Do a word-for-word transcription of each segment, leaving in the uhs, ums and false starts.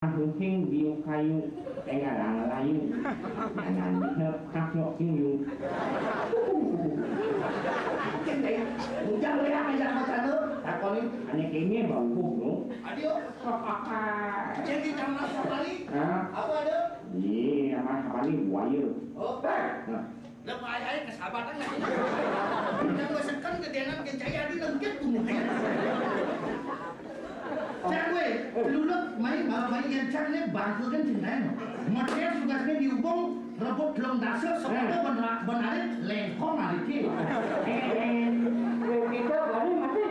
Hing biu kayu, tengah lang layu. Nyanan hep kasok kiyu. Ujang lihat aja macam tu. Takoni, ane kene bau buk tu. Adio. Jadi nama siapa ni? Hah? Apa ada? Iya, nama siapa ni? Buaya. Oh, nah. Lah, bahaya ke sahabat kan? Yang besekan ke dia nak ke jaya di lengket tu. Cak gue, luluk main, main yang cak ni bangku kan cintain. Model tugasnya dihubung, rebut belum dasar, sepeda benar, benarin, lengkong hari ki. Eh, eh, kita baru mati.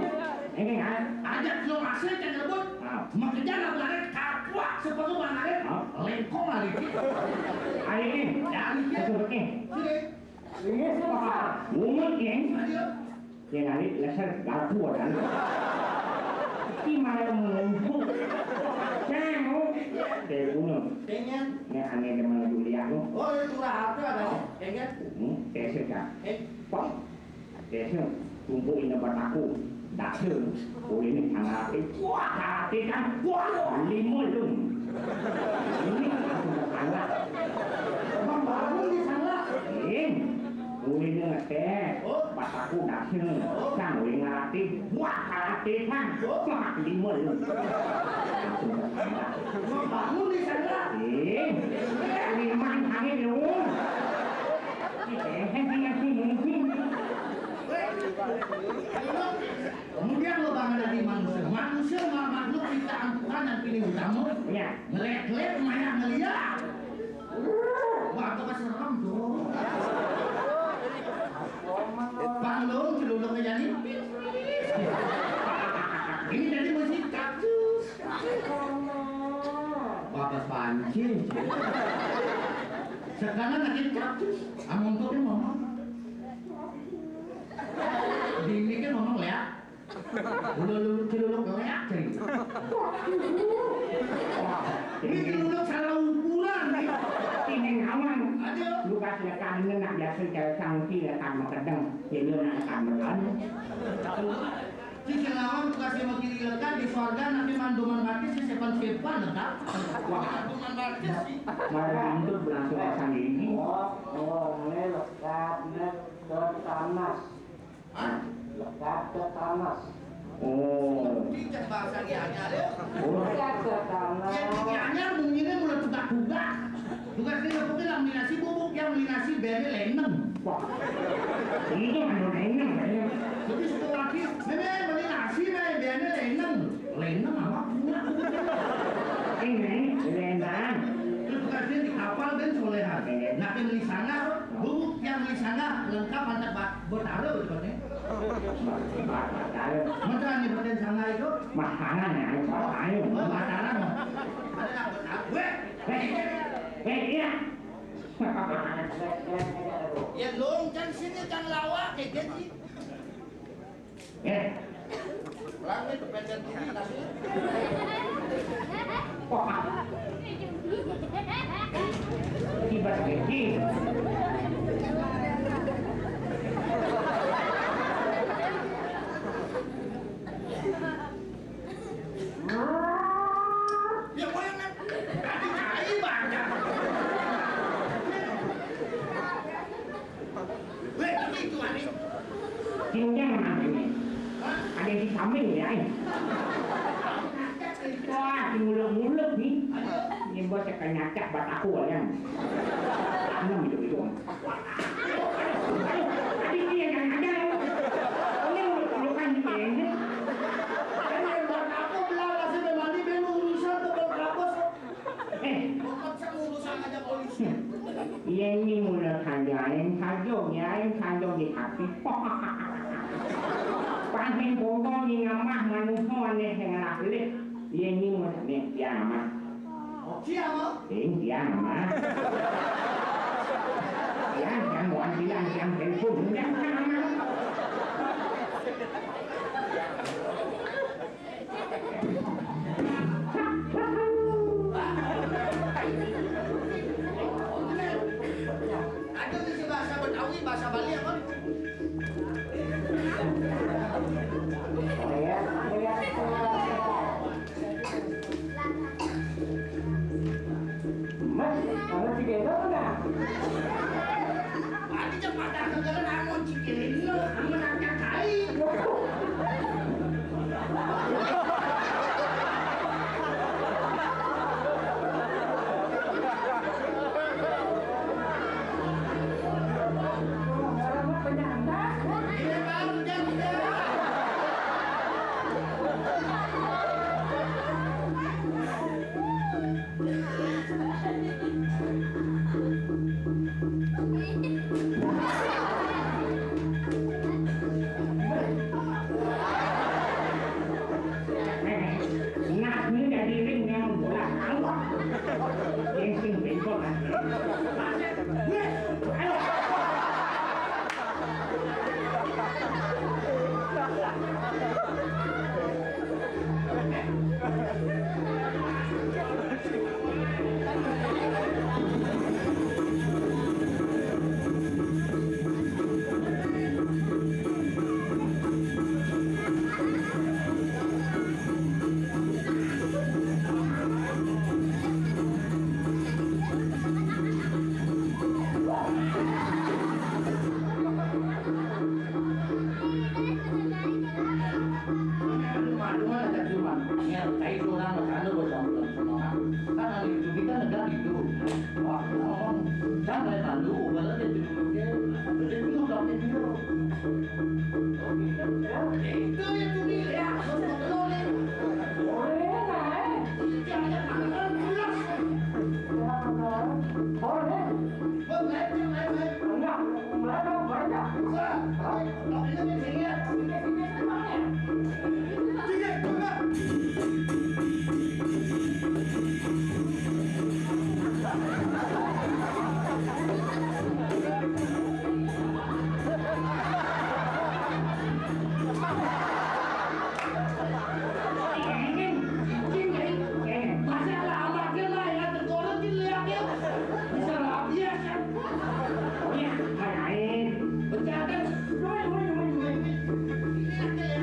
Ini kan? Ajak belum hasil kan rebut. Ah. Mengejar benarin, kapuak sepeda benarin, ah, lengkong hari ki. Hari ini? Ya, hari ki. Betul, betul. Sudah. Iya, Pak. Bungut, ya. Ayo. Yang hari dasar garpu, kan? Di mana mengumpul? Saya mau. Saya bunuh. Pengen. Ini aneh teman dulu ya, lo. Oh, itu lah apa ada? Pengen. Hmm, saya suka. Eh. Pak. Saya suka. Tumpuk ini bataku. Dasar. Oh, ini anak. Wah, hati kan. Wah, lima lu. Ini aku salah. Membangun di sana. Eh. Ulin ngetes, oh, bataku dasar, sang ulin ngelatih, wah, ngelatih, sang, wah, lima lu. Mau bangun di sana. Eh, lima hari lu. Eh, eh, eh, eh, eh. Kemudian lo bangun lagi manusia. Manusia mah makhluk ciptaan Tuhan yang pilih utama. Ya. Ngelet-let, maya ngeliat. Wah, itu mah serem tuh. Panggung celuluk aja nih. Ini jadi musik kaktus. Bapak pancing. Sekarang lagi kaktus. Amun tuh dia ngomong. Dini kan ngomong lihat. Ulun-ulun ciluluk leak, cai. Ini ciluluk salah ukuran, nih. Ini ngawang. Aduh. Lu kasih lekan, ini nak biasa cewek cantik, lekan makedeng. Ini nak lekan makedeng. Di Singawang tuh kasih mau kiri lekan, di sorga nanti mandoman mati, si sepan-sepan lekan. Wah. Mandoman mati sih. Mari lanjut berlangsung sendiri. Oh, oh, ini lekat, ini ke tanah. Hah? Lekat ke tanah. Oh. Pinter bahasa dia aja, ya. Oh. Lekat ke tanah. Ya, dia hanya bunyinya mulai tugak-tugak. Tugas dia pokoknya lah melinasi bubuk, yang melinasi bene leneng. Wah. Itu anu leneng, ya. Jadi setelah lagi, meme melinasi, meme bene leneng. Leneng apa? Ini, leneng. Terus tugasnya di kapal dan solehan. Iya. Nah, yang melisanga, bubuk yang melisanga, lengkap anak ba-, Betara betul ni. Macam ni beten sana itu. Makanan ya, ayo, ayo. Makanan. Ada nak betara. Weh. Weh. Weh, iya. Ya, long, jangan sini, jangan lawak, kayak gitu. Eh. Langit pendek tinggi, tapi wah. Tiba sedikit. Ya, goyang kan? Tadi cai banyak. Weh, ini itu, Ani. Tinggal nanti. Hah? Ada di samping ya, eh. Wah, di muluk-muluk nih. Aduh. Ini bos akan nyacak buat aku, ya. Tanam itu, itu. Aduh, tadi dia yang ada. Ini muluk-mulukan di sini. Ini buat aku, belah, masih mandi, belum urusan tuh, buat apa, so? Eh. Bukan saya urusan aja polisi. Iya, ini mulai saja, yang saja, ya, yang saja di hati. Pahin bongkong ni ngamah manusia ni yang ngelak lih. Iya, ini mulai ni, ya, ngamah. Siapa? Eh, ya, ngamah. Ya, yang wan bilang, yang handphone, yang ngamah. Ada bisa bahasa Betawi, bahasa Bali apa? Lihat, lihat. Malu, malu, ada cuma. Ya, kayak orang makan lu buat orang. Kan hari itu kita negara itu. Wah, ngomong, jangan malu, malah dia tuh dia, dia tuh udah dia. Itu ya tuh dia. Boleh, nah, eh. Jangan makan terus. Boleh. Boleh, boleh, boleh. Enggak, boleh dong, boleh nggak? Wah, boleh. Tapi ini sini ya. Sini, sini, sini, sini. Masa lama dia lah, ya, terkorot dia lihat dia. Bisa lah, biasa. Oh ya, main. Bercanda. Woi, woi, woi, woi. Ini aja ya.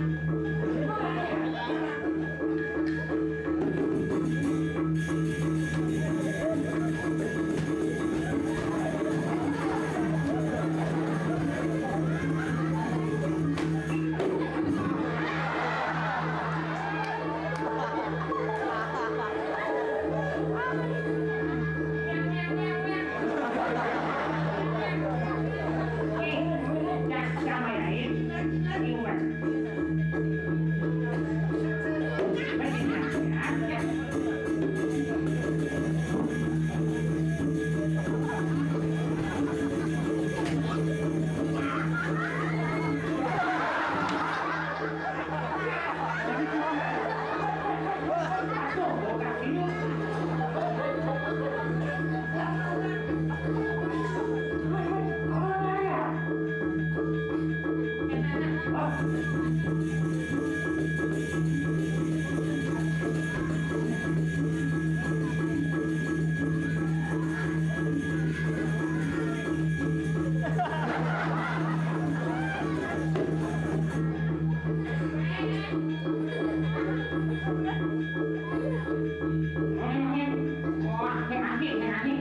Wah, ning ati, ning ati.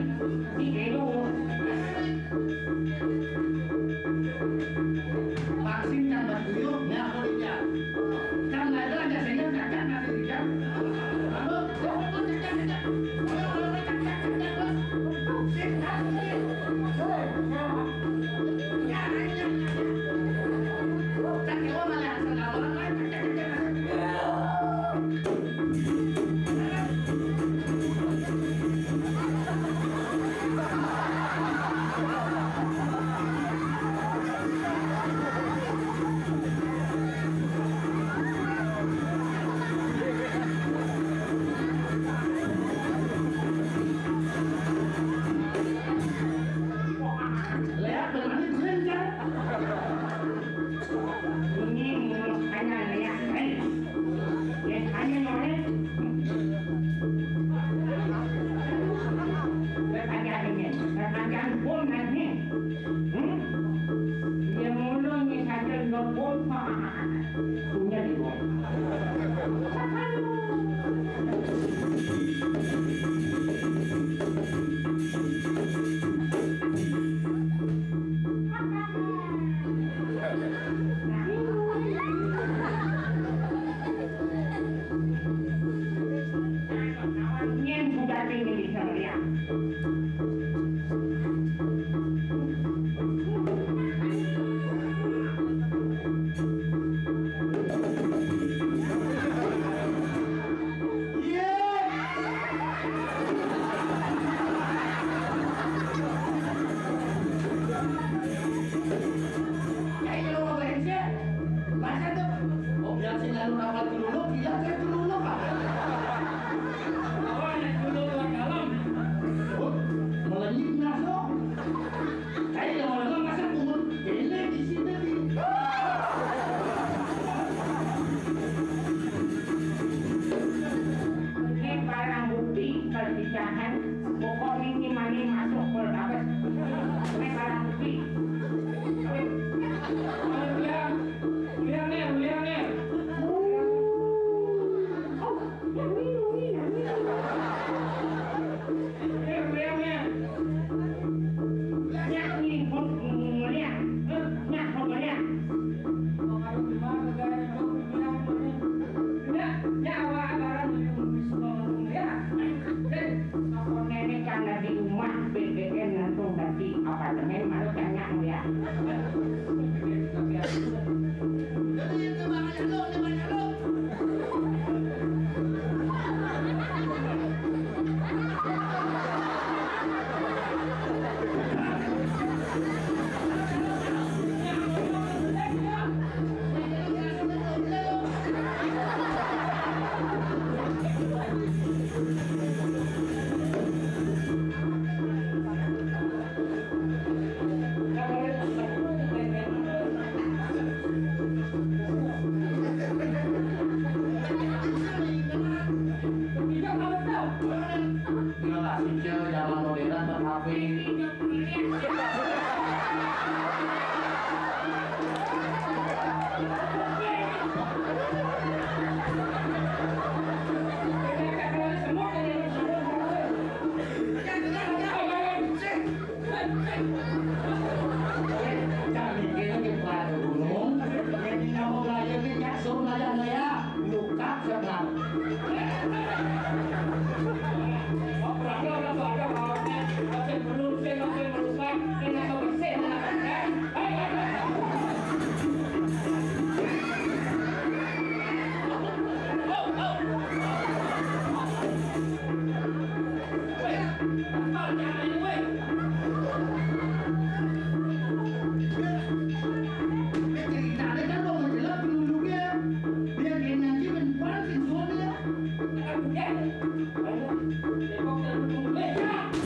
Iki lho. Vaksin kan Mas Guyub, ya, aku lihat. Kan ada aja sini, kan masih lihat. Lalu, ya, aku cek, cek, cek. Ayo, ayo, cek, cek, cek, cek, Mas. Vaksin, kan, ini. Ya, ya, ya, ya, ya. Cek, ya, malah, sekarang, cek, cek, cek, cek. Lihat, berani berani, kan? Ini menurut saya, ya, eh. Ya, saya noleh. Saya tanya ini, saya tanya pun nanti. Hmm? Dia mulu ini saja nggak pun. Punya di bawah. Yen sudah tinggi di Seria. Iya. Kayak kalau mau beres ya, masa tuh? Oh, biar sih lalu rapat dulu, bilang saya dulu, Pak. Awak nak dulu luar dalam. Oh, Tembok dan bunuh. Eh, ya.